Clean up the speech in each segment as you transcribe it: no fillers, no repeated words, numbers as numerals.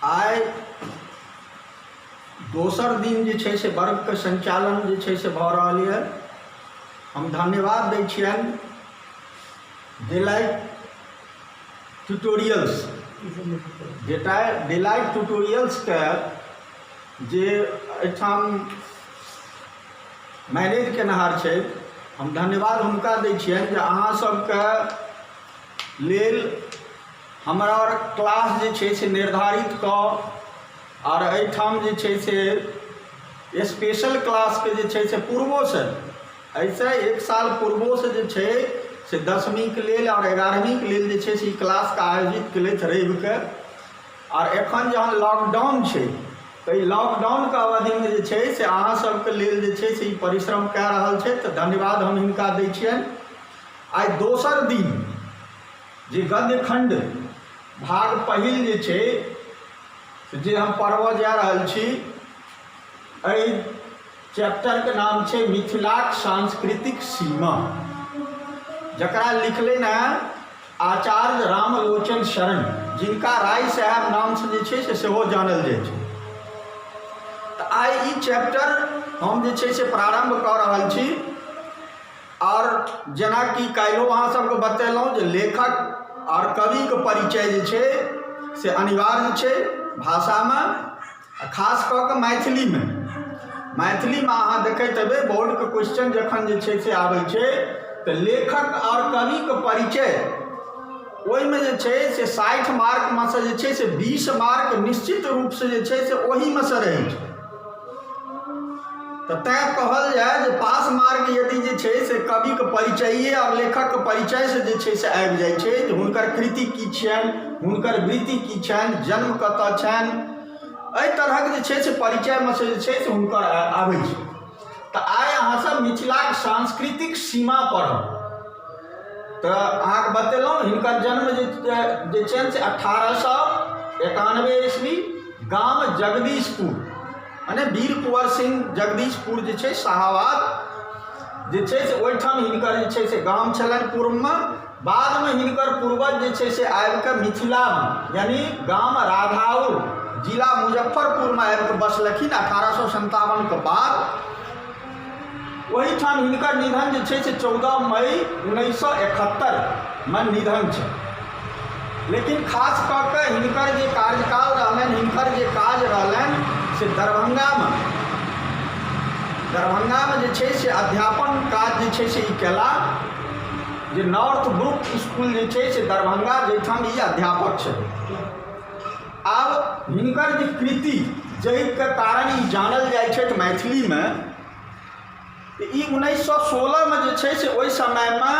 आइ दोसर दिन जे छै से वर्गके सञ्चालन जे छै से भऽ रहल यऽ। हम धन्यवाद दै छियनि डेलाइट ट्यूटोरियल्स डेलाइट ट्यूटोरियल्सके जे एहिठाम मैनेज केनहार छथि। हम धन्यवाद हुनका दै छियनि जे अहाँ सबके लेल हमर क्लास जे छै से निर्धारित कऽ आओर एहिठाम जे छै से स्पेशल क्लासके जे छै से पूर्वोसँ, एहिसँ एक साल पूर्वोसँ जे छै से 10वींके लेल आओर 11वींके लेल जे छै से ई क्लासके आयोजित केलथि रविके। आओर एखन जहन लॉकडाउन छै तऽ ई लॉकडाउनके अवधिमे जे छै से अहाँ सबके लेल जे छै से ई परिश्रम कए रहल छथि, तऽ धन्यवाद हम हिनका दै छियनि। आइ दोसर दिन जे गद्यखण्ड भाग पहिल जे छै जे हम पढ़बऽ जा रहल छी, एहि चैप्टरके नाम छै मिथिलाक सांस्कृतिक सीमा, जकरा लिखलनि हेँ आचार्य रामलोचन शरण, जिनका राय साहेब नामसँ जे छै से सेहो जानल जाइ छै। तऽ आइ ई चैप्टर हम जे छै से प्रारम्भ कऽ रहल छी। आओर जेनाकि काल्हिओ अहाँ सबके बतेलहुँ जे लेखक आओर कविके परिचय जे छै से अनिवार्य छै भाषामे, आ खास कऽ कऽ मैथिलीमे। मैथिलीमे अहाँ देखैत हेबै बोर्डके क्वेश्चन जखन जे छै से आबै छै तऽ लेखक आओर कविके परिचय ओहिमे जे छै से 60 मार्कमे सँ जे छै से 20 मार्क निश्चित रूपसँ जे छै से ओहीमे सँ रहै छै। तऽ तैँ कहल जाय जे पास मार्क यदि जे छै से कविके परिचये आओर लेखकके परिचयसँ जे छै से आबि जाइ छै जे हुनकर कृति की छियनि, हुनकर वृत्ति की छनि, जन्म कतऽ छनि, एहि तरहक जे छै से परिचयमे से जे छै से हुनकर आबै छै। तऽ आइ अहाँसभ मिथिलाक सांस्कृतिक सीमा पढ़ब। तऽ अहाँके बतेलहुँ हिनकर जन्म जे छनि से 1891 ईस्वी, गाम जगदीशपुर, मने वीर कुंवर सिंह जगदीशपुर जे छै शाहाबाद जे छै से ओहिठाम हिनकर जे छै से गाम छलनि पूर्वमे। बादमे हिनकर पूर्वज जे छै से आबिकऽ मिथिलामे यानि गाम राधाउर जिला मुजफ्फरपुरमे आबिकऽ बसलखिन 1857के बाद। ओहिठाम हिनकर निधन जे छै से 14 मई 1971मे निधन छै। लेकिन खास कऽ कऽ हिनकर जे कार्यकाल रहलनि, हिनकर जे काज रहलनि से दरभंगामे जे छै से अध्यापन काज जे छै से ई कयला, जे नॉर्थ ब्रुक इसकुल जे छै से दरभंगा जाहिठाम ई अध्यापक छथि। आब हिनकर जे कृति जाहिके कारण ई जानल जाइ छथि मैथिलीमे, ई 1916मे जे छै से ओहि समयमे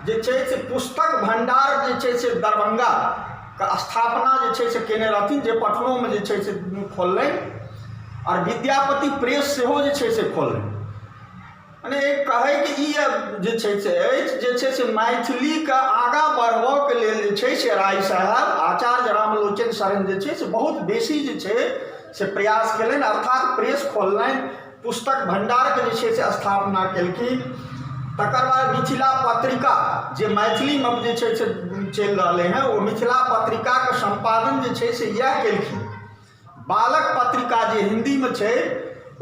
जे छै से पुस्तक भण्डार जे छै से दरभंगाके स्थापना जे छै से केने रहथिन, जे पटनोमे जे छै से खोललनि, आओर विद्यापति प्रेस सेहो जे छै से खोललनि। मने कहैके ई जे छै से अछि जे छै से मैथिलीके आगाँ बढ़बऽके लेल जे छै से राय साहेब आचार्य रामलोचन शरण जे छै से बहुत बेसी जे छै से प्रयास केलनि, अर्थात प्रेस खोललनि, पुस्तक भण्डारके जे छै से स्थापना केलखिन। तकर बाद मिथिला पत्रिका जे मैथिलीमे जे छै से चलि रहलै हँ, ओ मिथिला पत्रिकाके सम्पादन जे छै से इएह केलखिन। बालक पत्रिका जे हिन्दीमे छै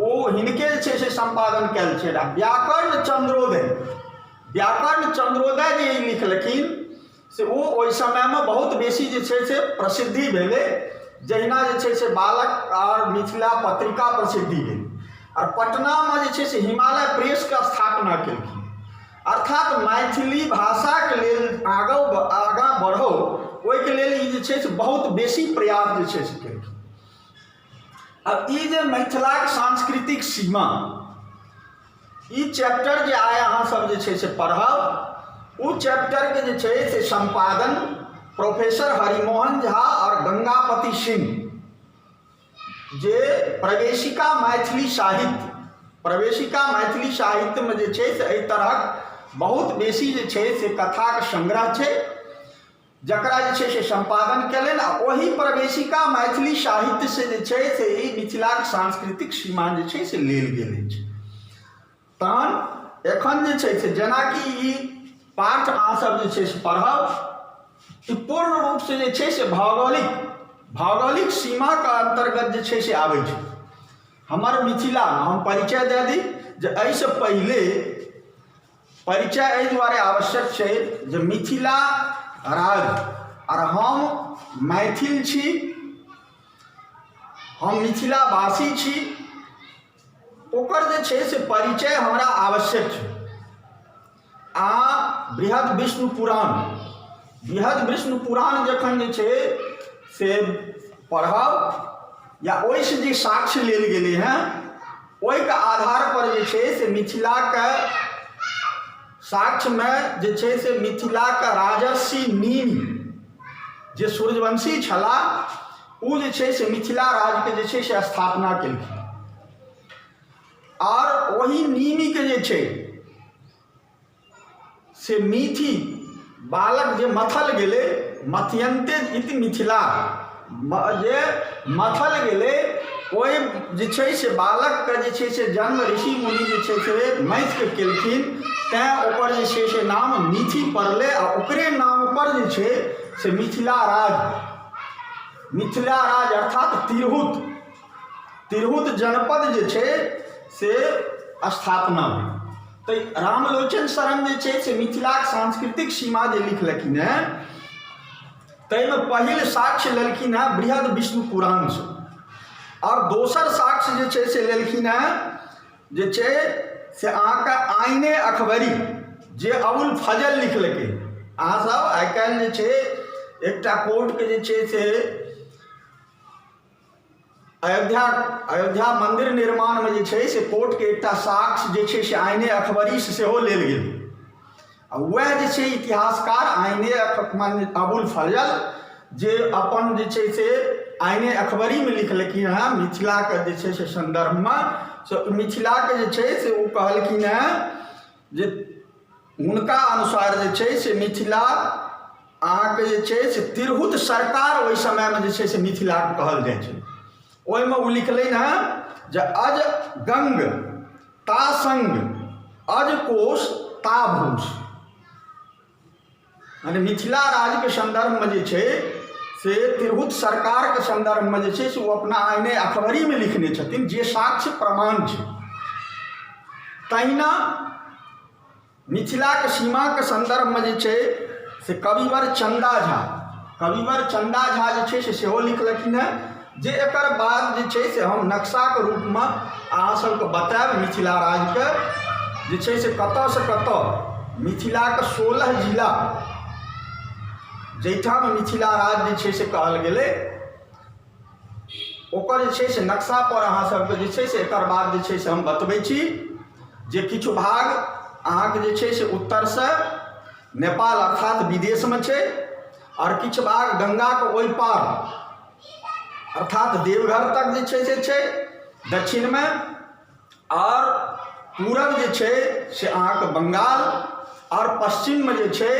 ओ हिनके जे छै से सम्पादन कयल छै। आ व्याकरण चन्द्रोदय, व्याकरण चन्द्रोदय जे ई लिखलखिन से ओ ओहि समयमे बहुत बेसी जे छै से प्रसिद्धि भेलै, जहिना जे छै से बालक आओर मिथिला पत्रिका प्रसिद्धि भेल। आओर पटनामे जे छै से हिमालय प्रेसके स्थापना केलखिन, अर्थात मैथिली भाषाके लेल आगाँ आगाँ बढ़ौ ओहिके लेल ई जे छै से बहुत बेसी प्रयास जे छै से केलखिन। आब ई जे मिथिलाक सांस्कृतिक सीमा ई चैप्टर जे आइ अहाँ सब जे छै से पढ़ब, ओ चैप्टरके जे छै से सम्पादन प्रोफेसर हरिमोहन झा आओर गंगापति सिंह जे प्रवेशिका मैथिली साहित्य, प्रवेशिका मैथिली साहित्यमे जे छै से एहि तरहक बहुत बेसी जे छै से कथाके संग्रह छै, जकरा जे छै से सम्पादन कयलनि। आ ओहि प्रवेशिका मैथिली साहित्यसँ जे छै से ई मिथिलाक सांस्कृतिक सीमा जे छै से लेल गेल अछि। तहन एखन जे छै से जेनाकि ई पाठ अहाँसभ जे छै से पढ़ब, ई पूर्ण रूपसँ जे छै से भौगोलिक भौगोलिक सीमाके अन्तर्गत जे छै से आबै छै। हमर मिथिलामे हम परिचय दए दी जे एहिसँ पहिले परिचय एहि दुआरे आवश्यक छै जे मिथिला राज्य आओर हम मैथिल छी, हम मिथिलावासी छी, ओकर जे छै से परिचय हमरा आवश्यक छै। आ बृहद विष्णु पुराण, बृहद विष्णु पुराण जखन जे छै से पढ़ब या ओहिसँ जे साक्ष्य लेल गेलै हेँ ओहिके आधारपर जे छै से मिथिलाके साक्ष्यमे जे छै से मिथिलाके राजर्षि नीम जे सूर्यवंशी छलाह ओ जे छै से मिथिला राज्यके जे छै से स्थापना केलखिन। आओर ओहि नीमीके जे छै से मिथि बालक जे मथल गेलै, मथयन्ते इति मिथिला, जे मथल गेलै ओहि जे छै से बालकके जे छै से जन्म ऋषि मुनि जे छै से मथिके केलखिन, तैँ ओकर जे छै से नाम मिथि पड़लै आ ओकरे नामपर जे छै से मिथिला राज्य, मिथिला राज्य अर्थात तिरहुत, तिरहुत जनपद जे छै से स्थापना भेल। तऽ रामलोचन शरण जे छै से मिथिलाक सांस्कृतिक सीमा जे लिखलखिन हेँ ताहिमे पहिल साक्ष्य लेलखिन हेँ बृहद विष्णु पुराणसँ, आओर दोसर साक्ष्य जे छै से लेलखिन हेँ जे छै से अहाँके आइने अखबरी जे अबुल फजल लिखलकै। अहाँसभ आइकाल्हि जे छै एकटा कोर्टके जे छै से अयोध्या अयोध्या मन्दिर निर्माणमे जे छै से कोर्टके एकटा साक्ष्य जे छै से आइने अखबरीसँ सेहो लेल गेल। आ वएह जे छै इतिहासकार आइने माने अबुल फजल जे अपन जे छै से आइने अखबरीमे लिखलखिन हेँ मिथिलाके जे छै से सन्दर्भमे, से मिथिलाके जे छै से ओ कहलखिन हेँ जे हुनका अनुसार जे छै से मिथिला अहाँके जे छै से तिरहुत सरकार ओहि समयमे जे छै से मिथिलाके कहल जाइ छै। ओहिमे ओ लिखलनि हेँ जे अज गंग तासंग अज कोश ताभूष, मने मिथिला राज्यके सन्दर्भमे जे छै से तिरहुत सरकारके सन्दर्भमे जे छै से ओ अपना आइने अखबरीमे लिखने छथिन जे साक्ष्य प्रमाण छै। तहिना मिथिलाके सीमाके सन्दर्भमे जे छै से कविवर चन्दा झा, कविवर चन्दा झा जे छै से सेहो लिखलखिन हेँ जे एकर बाद जे छै से हम नक्शाके रूपमे अहाँ सबके बतायब मिथिला राज्यके जे छै से कतऽसँ कतऽ मिथिलाके 16 जिला जाहिठाम मिथिला राज्य जे छै से कहल गेलै ओकर जे छै से नक्शापर अहाँ सबके जे छै से एकर बाद जे छै से हम बतबै छी जे किछु भाग अहाँके जे छै से उत्तरसँ नेपाल अर्थात विदेशमे छै आओर किछु भाग गङ्गाके ओहि पार अर्थात देवघर तक जे छै से छै दक्षिणमे, आओर पूरब जे छै से अहाँके बङ्गाल, आओर पश्चिममे जे छै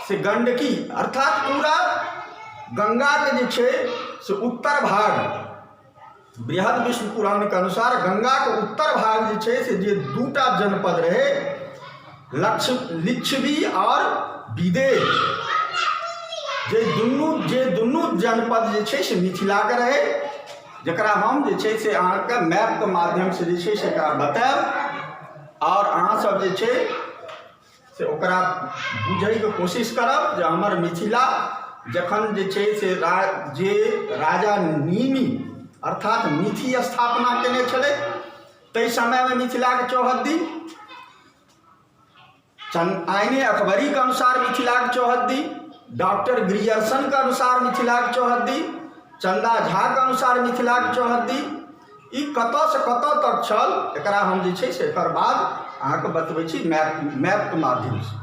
से गण्डकी अर्थात पूरा गङ्गाके जे छै से उत्तर भाग। बृहद विष्णु पुराणके अनुसार गङ्गाके उत्तर भाग जे छै से जे दूटा जनपद रहै लक्ष लिच्छवी आओर विदेह, जे दुनू जनपद जे छै से मिथिलाके रहै, जकरा हम जे छै से अहाँके मैपके माध्यमसँ जे छै से एकरा बतायब आओर अहाँसभ जे छै से ओकरा बुझैके कोशिश करब जे हमर मिथिला जखन जे छै से जे राजा नीमी अर्थात मिथि स्थापना केने छलै ताहि समयमे मिथिलाके चौहद्दी, आइने अकबरीके अनुसार मिथिलाके चौहद्दी, डॉक्टर ग्रियर्सनके अनुसार मिथिलाके चौहद्दी, चन्दा झाके अनुसार मिथिलाके चौहद्दी, ई कतऽसँ कतऽ तक छल एकरा हम जे छै से एकर बाद अहाँके बतबै छी मैपके माध्यमसँ।